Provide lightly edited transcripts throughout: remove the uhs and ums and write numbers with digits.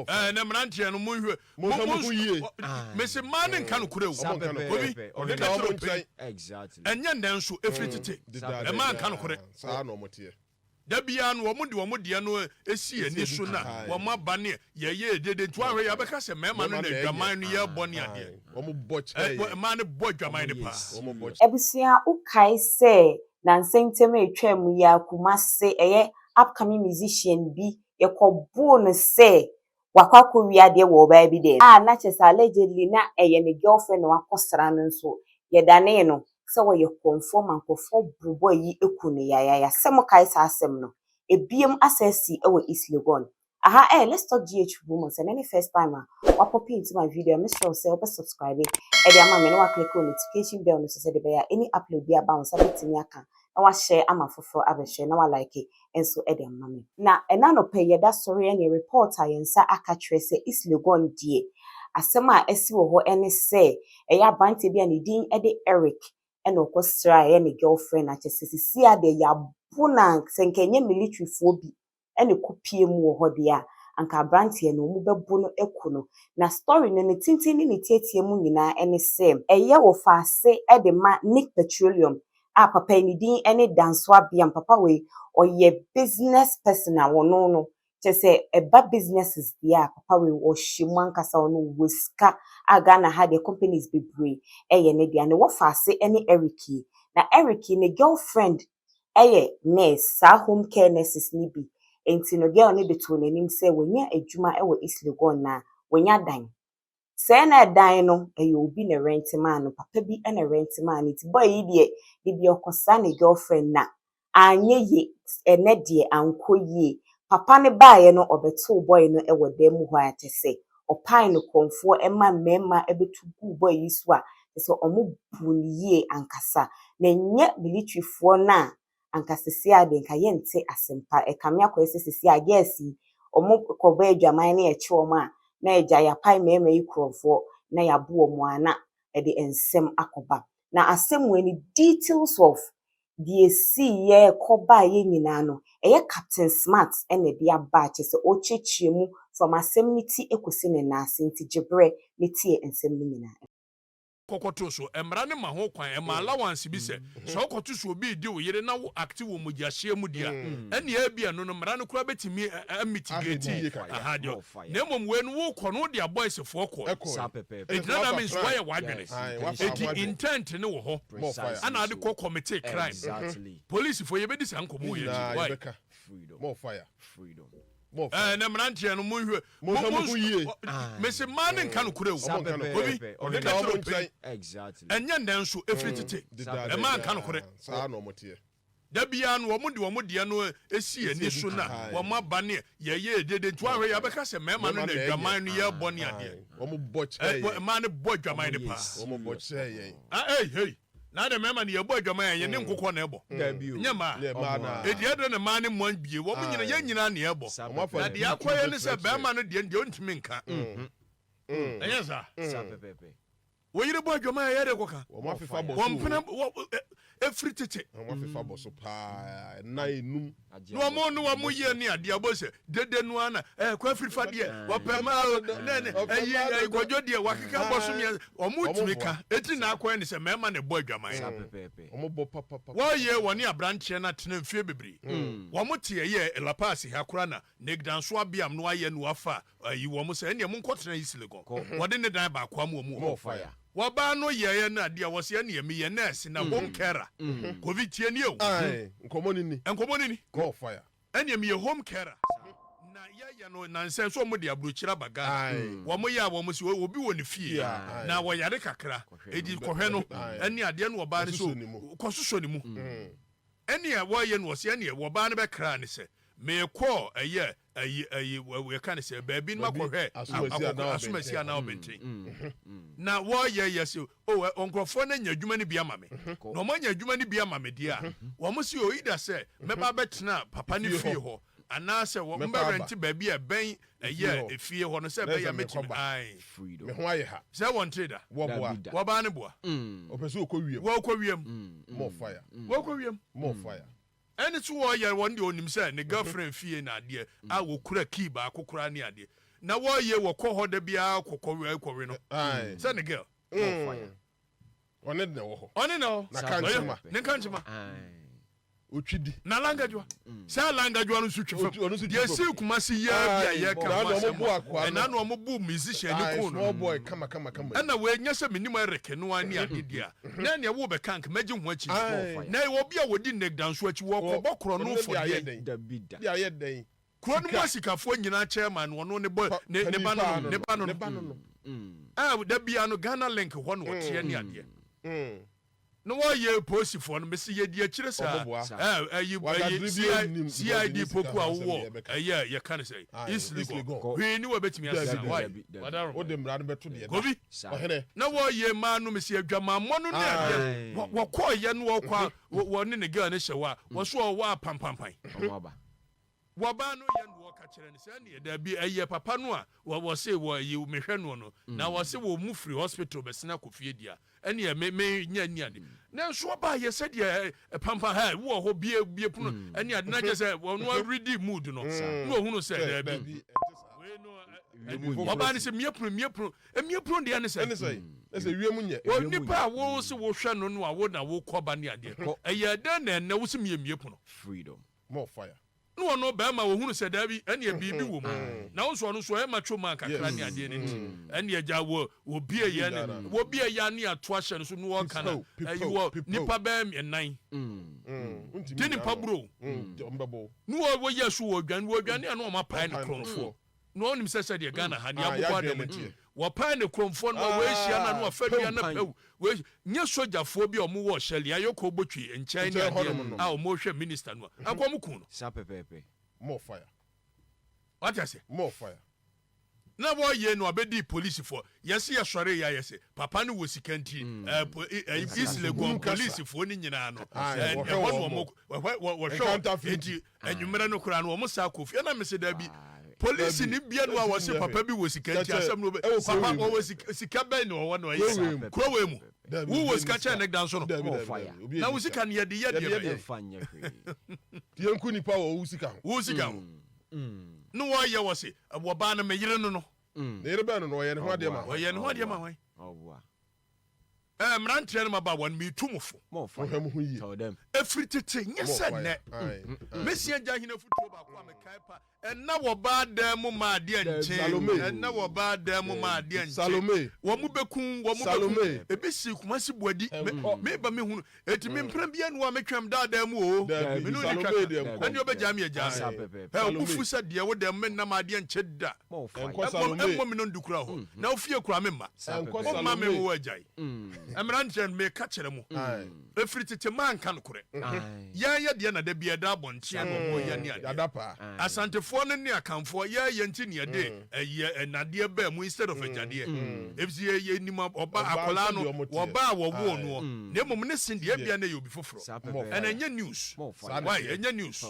Ɛɛ na mmeranteɛ no monhwɛ. Monhwɛ mo ho yie. Mese mmaa no nka nokorɛ o. Ɔmo nka nokorɛ. Obi, Ɔde meka da kyerɛ ɔmo wo pɛn. nkyɛn. Exactly. Ɛnyɛ nnɛ nso, ɛfiri tete. Dedaada Mmaa nka nokorɛ. Saa na ɔmo teɛ. Da biara no wɔn de wɔn deɛ no si ani so na wɔn aba ne yɛyɛ dede nti wɔahwɛ yɛ abɛka sɛ mmarima no na adwaman no yɛbɔ ne adeɛ. Wɔn bɔ kyerɛ yɛn. Mmaa no bɔ adwaman no paa. Wɔn bɔ Abusua, wokae sɛ nansa ntam a atwa mu yi a Kumase ɛyɛ upcoming musician bi yɛkɔboo no sɛ wakɔ akɔwie adeɛ wɔ ɔbaa bi dɛm a na kyerɛ sɛ allegedly na ɛyɛ ne girlfriend na wakɔsra no, nso yɛdanee no sɛ wɔyɛ kɔmfoɔ ma nkurɔfoɔ bobɔ yi eku no yayaya. Sɛ mokae saa asɛm no, ebiem asa asi wɔ East Legon aha. Let's Talk GH Rumors. Ɛnɛ ne first time a wapop into my video, mesrɛ wo sɛ wobɛ subscribe ɛde ama me na waclick on notification bell no so sɛde ɛbɛyɛ a any upload bi aba wo nsa bɛtumi aka, na wahyɛ ama foforɔ abɛhwɛ, na walike nso ɛde ama me. Na ɛna nɔpɛ yɛda sɔre ne report a yɛn nsa aka kyerɛ sɛ East Legon deɛ, asɛm a ɛsi wɔ hɔ ɛne sɛ ɛyɛ aberanteɛ bi a ne din ɛde Eric ɛna ɔkɔsra ɛyɛ ne girlfriend akyɛ sɛ sisi a deɛ yɛabo na sɛ nka ɛnyɛ militaryfoɔ bi ɛna ɛkɔpie mu wɔ hɔ deɛ a, anka aberanteɛ no wɔn bɛbo no aku no. Na story no ne tenten ne ne tietie mu nyinaa ɛne sɛ ɛyɛ wɔfaase ɛde ma Nick Petroleum a papa yi ne din ɛne Danso Abiam. Papa wei ɔyɛ business person a wɔno no kyerɛ sɛ ɛba businesses deɛ a, papa wei ɔhyɛ mu ankasa. Ɔno wɔ sika a Ghana ha deɛ, companies bebree ɛyɛ ne deɛ. Ne wɔfaase ɛne Eric yi, na Eric yi ne girlfriend ɛyɛ nurse, saa home care nurses ne bi. Nti no girl no de too n'anim sɛ wanya adwuma ɛwɔ East Legon na wanya dan. Sɛɛ na ɛdan no ɛyɛ obi na rent maa no, papa bi ɛna rent maa no. Nti boy yi deɛ, de bi ɔkɔsra ne girlfriend na anyɛ yie. Ɛnɛ deɛ ankɔ yie. Papa no baeɛ no, ɔbɛtoo boy no ɛwɔ dan mu hɔ a kyerɛ sɛ ɔpae no kɔmfoɔ ɛma mmarima ɛbɛtu guu boy yi so a kyerɛ sɛ ɔmo bu no yie ankasa. Na ɛnyɛ militaryfoɔ no a, anka sisi a deɛ nka yɛnte asɛmpa. Ɛkame akɔyɛ sɛ sisi a girls yi ɔmo kɔbɔ adwaman na yɛkye wɔn a, na agya yɛapae mmarima yi korɔmfoɔ na yɛabo wɔn a na ɛde nsɛm akɔba. Na asɛm wei no, details of deɛ esiiɛ kɔbaeɛ nyinaa no, ɛyɛ Captain Smart ɛna ɛde aba a kyerɛ sɛ ɔrekyerɛkyerɛ mu from asɛm no ti ekosi ne nan ase. Nti gye berɛ ne tie nsɛm no nyinaa. Kɔkɔto so, mmara no ma ho kwan ɛma allowance bi sɛ wokɔto so obi di wo yere na wo act wɔ mogyahyɛ mu deɛ a, ɛnea ebi ɛno no mmara no koraa bɛtumi amitigate. Ahwɛ yie kakra. Aha deɛ. More fire. Na mmom wei no, wokɔ no wode abɔɛsefoɔ kɔ. Ɛkɔ. Saa pɛpɛɛpɛ. Enti na that means woayɛ w'adwene. Aye, wafa Enti ho adwene. intent ne wɔ hɔ. More fire. Ana ade kɔ commit crime. Polisifoɔ yɛbɛdi saa nkɔmmɔ wɔ yɛn Nyinaa akyi. Why? yɛbɛka. Freedom. More fire. Freedom. More fire. Ɛɛ na mmeranteɛ no monhwɛ. Monhwɛ mo ho yie. Mese mmaa no nka nokorɛ o. Saa Ɔmo nka nokorɛ. Obi, pɛpɛɛpɛ. Ɔde meka da kyerɛ ɔmo wo pɛn. nkyɛn. Ɛnyɛ nnɛ nso, ɛfiri tete. Dedaada. Ɛmmaa nka nokorɛ. Saa na ɔmo teɛ. Da biara no wɔn de wɔn deɛ no esi ani so na wɔn aba ne yɛyɛ dede nti wɔahwɛ yɛ abɛka sɛ mmarima no na adwaman no yɛbɔ ne adeɛ. Wɔn bɔ kyerɛ yɛn. Mmaa no bɔ adwaman no paa. Wɔn bɔ kyerɛ yɛn. Ah, hey, hey. Na de mmarima no yɛbɔ adwaman a, yɛne nkokɔ na ɛbɔ. Dabi o. Nyɛ mmaa. Nyɛ mmaa na. Edi ɛdɛ na mmaa ne mmoa bie wɔn nyina, yɛn nyinaa na ɛbɔ. Saa Wɔn afa Na deɛ akɔyɛ ne sɛ bɛrima no deɛ ɔntumi nka. Ɛnyɛ saa. Saa pɛpɛɛpɛ. Wɔyere bɔ adwaman a, yɛde kɔka. Wɔn afefa bɔ so. Wɔn mpena efiri tete. Wɔn afefa bɔ so paa, nnan enum. Na wɔn ne wɔn yɛ ne adeɛ abɔ sɛ dede no ana kɔ afirifa deɛ wɔpɛ maa o ne ɛyi ɛyi kɔdwo deɛ wakeka bɔ so mmiɛnsa, wɔn tumi ka. Eti na akɔyɛ ne sɛ mmarima na ɛbɔ adwaman. Saa pɛpɛɛpɛ. Wɔn bɔ papapa. Wɔyɛ wɔne aberanteɛ no atena mfie bebree. Wɔn te ɛyɛ Lapaasi ha koraa na Negdanso abiam no ayɛ no afa ayi wɔn sɛ ɛnneɛ mo nkɔtena East Legon. Wɔde ne dan baako ama wɔn wɔ More hɔ. fire. Wɔbaa no yɛyɛ no adeɛ a wɔsɛ ɛnneɛ meyɛ nurse na home carer. Kofi, tie nie o. Ayi nkɔmɔ ni ni. Nkɔmɔ ni ni. More fire. Ɛnneɛ meyɛ home carer na yɛyɛ no nansɛn so ɔmo de aburokyire aba Ghana. Wɔn yɛ a wɔn si obi wɔ ne fie Fie, aye. na wɔyare kakra edi kɔhwɛ no. Ɛne adeɛ no wɔbaa no so Kɔsosɔ ne mu. Kɔsosɔ ne mu. Ɛneɛ wɔyɛ no wɔsi ɛneɛ wɔbaa no bɛkra ne sɛ meekɔ ɛyɛ ɛyi ɛyi yɛka ne sɛ baabi no Baabi makɔhwɛ asomasi anaa asomasi ɔbɛnten. Anaa ɔbɛnten na wɔyɛ yɛ sɛ o nkurɔfoɔ no anya adwuma no bi ama me na ɔmo anya adwuma no bi ama me deɛ a, wɔn si o ida sɛ mɛba bɛtena papa ne Fie fie hɔ. hɔ anaasɛ wɔn Mɛkɔ aba. bɛrɛnte baabi a ɛbɛn ɛyɛ Efie hɔ. efie hɔ no sɛ Na ɛbɛyɛ ɛsɛ mɛtumi mekɔba. ae. Freedom. Me ho ayɛ ha. Sɛ wɔn te da. Wɔboa. Dabi da. Wɔbaa ne boa. Ɔpɛ sɛ ɔkɔ wiem. Wɔkɔ wiem. More fire. Wɔkɔ wiem. More fire. Ɛne so wɔyɛ wɔn deɛ, onim sɛ ne girlfriend fie na adeɛ a wɔkura key baako koraa ne adeɛ. Na wɔyɛ wɔkɔ hɔ da biara kɔkɔ kɔwe no sɛ ne girl. Ɔne na ɛwɔ hɔ. Ɔne na hɔ. Na kankyema. Ne nkankyema. Otwi di. Na langadwoa. Saa langadwoa no nso twi fam. Ɔno nso twi Deɛ fam. ɛsii Kumasi yi ara bi a yɛreka ho asɛm a, ɛna na wɔn bu musician ne kun no. Small boy kama kama kama. Ɛna wei nyɛ sɛ menim Eric no ara ne ade deɛ a, na ɛneɛ wo bɛka anka mɛgye ho akyi. Na ɛwɔ obi a wɔdi Nick Danso akyi, wɔkɔbɔ korɔ no for deɛn? De ayɛ dɛn? Kuro no mu asikafoɔ nyinaa chairman no ɔno ne bɔ ne ne ba no no ne ba no no a da bia no Ghana link hɔ na ɔteɛ ne adeɛ na wɔyɛ polisifoɔ no mesi yɛdi akyire saa ɛyi ɛyi CID poku a wowɔ ɛyɛ yɛka ne sɛ East Legon hwee ni wɔbɛtumi asesa why Kobi na wɔyɛ maa no mesi adwamammɔ no ne adeɛ wɔkɔɔyɛ no wɔkɔ a wɔne ne girl no hyɛ hɔ a wɔso ɔwɔ apampampan. Wɔbaa no yɛ no wɔka kyerɛ no sɛ ɛneɛ daabi ɛyɛ papa no a wɔ wɔse wɔ yi mehwɛ noɔ no na wɔse wɔ mu firi hospital bɛsene akɔ fie deɛ a ɛneɛ me me nya nni ade nanso ɔbaa yɛ sɛdeɛ ɛ pampa hɛ wowɔ hɔ bie bie pono ɛne ade na kyɛ sɛ wɔn already mood no na ɔhunu sɛ daabi wei no ɔbaa no sɛ mie pono mie pono mie pono deɛ ne sɛ ɛne sɛ ɛsɛ wiem nyɛ wɔ nipa a wo se wohwɛ no no a wo na wokɔ ba ne adeɛ ɛyɛ dɛn na ɛnɛ wo se mie mie pono freedom more fire Ne ɔno barima ɔhunu sɛ daabi ɛneɛ biribi wɔ mu na wo nso ɔno nso ɔyɛ macho man kakra ne adeɛ no nti ɛneɛ gya wɔ wɔbie yɛ ne wɔbie yɛ ne ato ahyɛ no so ne wɔka na ɛyi wɔ nipa bɛɛ nnan ti nipa buro ne wɔ wɔyɛ so wɔ dwane wɔ dwane a na wɔn apae ne korɔmfoɔ na ɔnim sɛ sɛdeɛ Ghana ha deɛ abobɔ adam nti wɔpae ne korɔmfoɔ no ma wɔahyia no a na wɔfa dua no pɛw wei nyɛ sogyafoɔ bi a wɔn wɔ Shirley Ayoko Botwe nkyɛn ne adeɛ a wɔn rehwɛ minister no a anka wɔn ku no. Saa pɛpɛɛpɛ. More fire. Wate ase? More fire. Na wɔyɛ no abɛdi polisifoɔ yɛse yɛsɔre yɛ ayɛse papa no wɔ sika nti ɛɛ East Legon polisifoɔ no nyinaa no ɛhɔ na wɔn wɔhwɛ wɔn Anwummerɛ no koraa no wɔn saa kɔ fie ɛna mese dabi polisi ni bia no a wɔse papa bi wɔ sika nti asɛm no papa wɔwɔ sika sika bɛn na ɔwɔ na ɔyɛ kuro wei mu wo wɔ sika kyɛn ne dan so no na wo sika no yɛde yɛ deɛ bɛn yɛnku nipa wɔ wo sika ho wo sika ho ne wɔyɛ wɔ se wɔbaa no meyere no no ne yere bɛn no na ɔyɛ ne ho adeɛ ma ɔyɛ ne ho adeɛ ma hwan Eh, mmeranteɛ no mmabaawa no, metu mo fo. Monhwɛ mo ho yie. Ɛfiri tete, nyɛ sɛ nnɛ. Mɛsi agya hene afotuo baako a mekae pa. Ɛnna wɔbaa dan mu ma adeɛ nkye. Ɛnna wɔbaa dan mu ma adeɛ nkye. Wɔn bɛku, wɔn bɛku. Ebi si Kumasi Buadi. Meba mehunu. Eti me mpena bia ni hɔ a metwɛn daa dan mu o. Me ne wo twa ka. Ɛnneɛ ɔbɛgyaa me agyaa me. Ɛ wo bo fu sɛ deɛ wo dɛm menna m'adeɛ nkye da. Ɛmmɔ me nondu koraa hɔ. Na wo fie koraa memma. Womma me wo agyae. Mmeranteɛ no meka kyerɛ mo. Ɛfiri tete moanka nokorɛ. Yɛn yɛ deɛ na da biara ɛda abɔnten na wɔn yɛ ne adeɛ. Asantefoɔ no ne Akanfoɔ yɛ yɛ nti ne yɛde ɛyɛ nnadeɛ baa mu instead of agyadeɛ. Efisɛ yɛ yɛ nim ɔba akwadaa no wɔba a wɔwoo noɔ na mmom ne se deɛ ebia na ɛyɛ obi foforɔ. Ɛna ɛnyɛ news. Why ɛnyɛ news.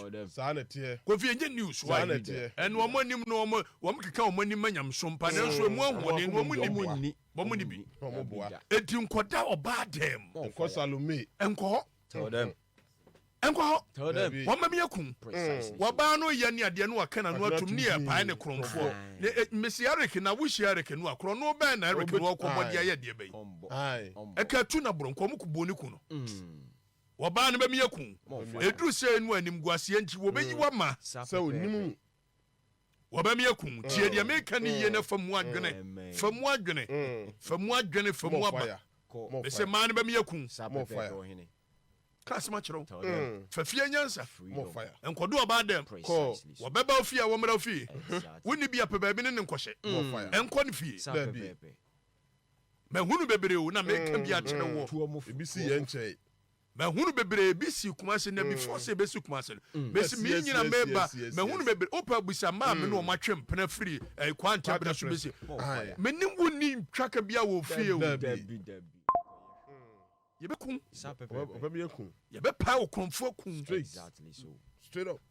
Kofi ɛnyɛ news why ɛna wɔn anim no wɔn wɔn keka wɔn anim ma nyamesom pa nanso emu ahoɔden no wɔn nni bi wɔn nni bi. Eti nkɔda ɔbaa dɛm. Nkɔ Salome. Nkɔ hɔ. Tell them. Nkɔ hɔ. Tell them. Wɔn mɛmi aku. Precisely. Wɔbaa no yɛ ne adeɛ no waka n'ano atum ne yɛ pae ne korɔnfoɔ. Ne e mesi Eric na wohyia Eric no a korɔno bɛn na Eric no ɔkɔ bɔ de ayɛ deɛ bɛyi. Ɛka tu na borɔ nkɔ ɔmo bɔ ne ku no. Wɔbaa no bɛmi aku. Eduru sɛ enu animguaseɛ nti wɔbɛyi wama. Sɛ onim. Wɔbɛmi aku. Tie deɛ meka ne yie na fa mu adwene. Fa mu adwene. Fa mu adwene fa mu aba. Mese maa no bɛmi aku. Ka asɛm akyerɛ wo. Fa fie nyansa. Nkɔdo ɔbaa dɛm. Wɔbɛba wo fie a wɔmmra wo fie. Wonni bi a pɛ baabi ne no nkɔhyɛ. Nkɔ ne fie. Mahunu bebree o na meka bi akyerɛ woɔ. Mahunu bebree ebi si Kumasi na before sɛ ebesi Kumasi no mesi me nyina meba mahunu bebree wopɛ bisa maa me ne wɔn atwe mpena firi ɛɛ Kwante bere so besi me ne wo ni ntwaka bi a wɔ fie o. Yɛbɛku. Saa pɛpɛɛpɛ. Ɔbɛma yɛaku. Yɛbɛpae wo korɔmfoɔ aku. Straight. Exactly so. Straight up.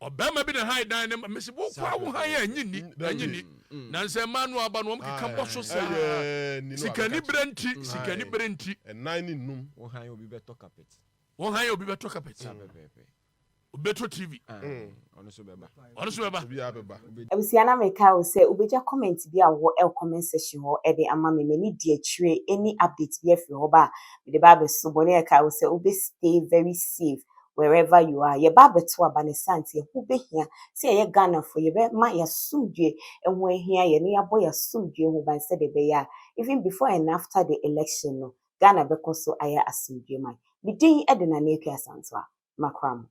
Ɔbɛrima bi na han dan ne ma mesi wo kɔ a wo han yɛ ɛnyi ni ɛnyi ni na nsɛ mmaa no aba no wɔn keka bɔ so saa sikani bere nti sikani bere nti. Ɛnan ne num. Wo han obi bɛtɔ carpet. Wo han obi bɛtɔ carpet. Saa pɛpɛɛpɛ. Obeto TV. Ɔno nso bɛba. Ɔno nso bɛba. Obiara bɛba. Abusua, na meka wo sɛ wobɛgya comment bi a wɔ ɛwɔ comment section hɔ ɛde ama me. M'ani di akyire. Any update bi afiri hɔ ba a, mede ba abɛso bɔ ne yɛka wo sɛ wobɛ stay very safe wherever you are. Yɛba abɛto aba ne sante, ɛho bɛhia sɛ yɛyɛ Ghanafoɔ, yɛbɛma yɛasomdwe ho ahia yɛ ne yɛabɔ yɛasomdwe ho ban, sɛdeɛ ɛbɛyɛ a even before and after the election no, Ghana bɛkɔ so ayɛ asomdwe man. Me din de Nana Akua Asantewa. Makra mo.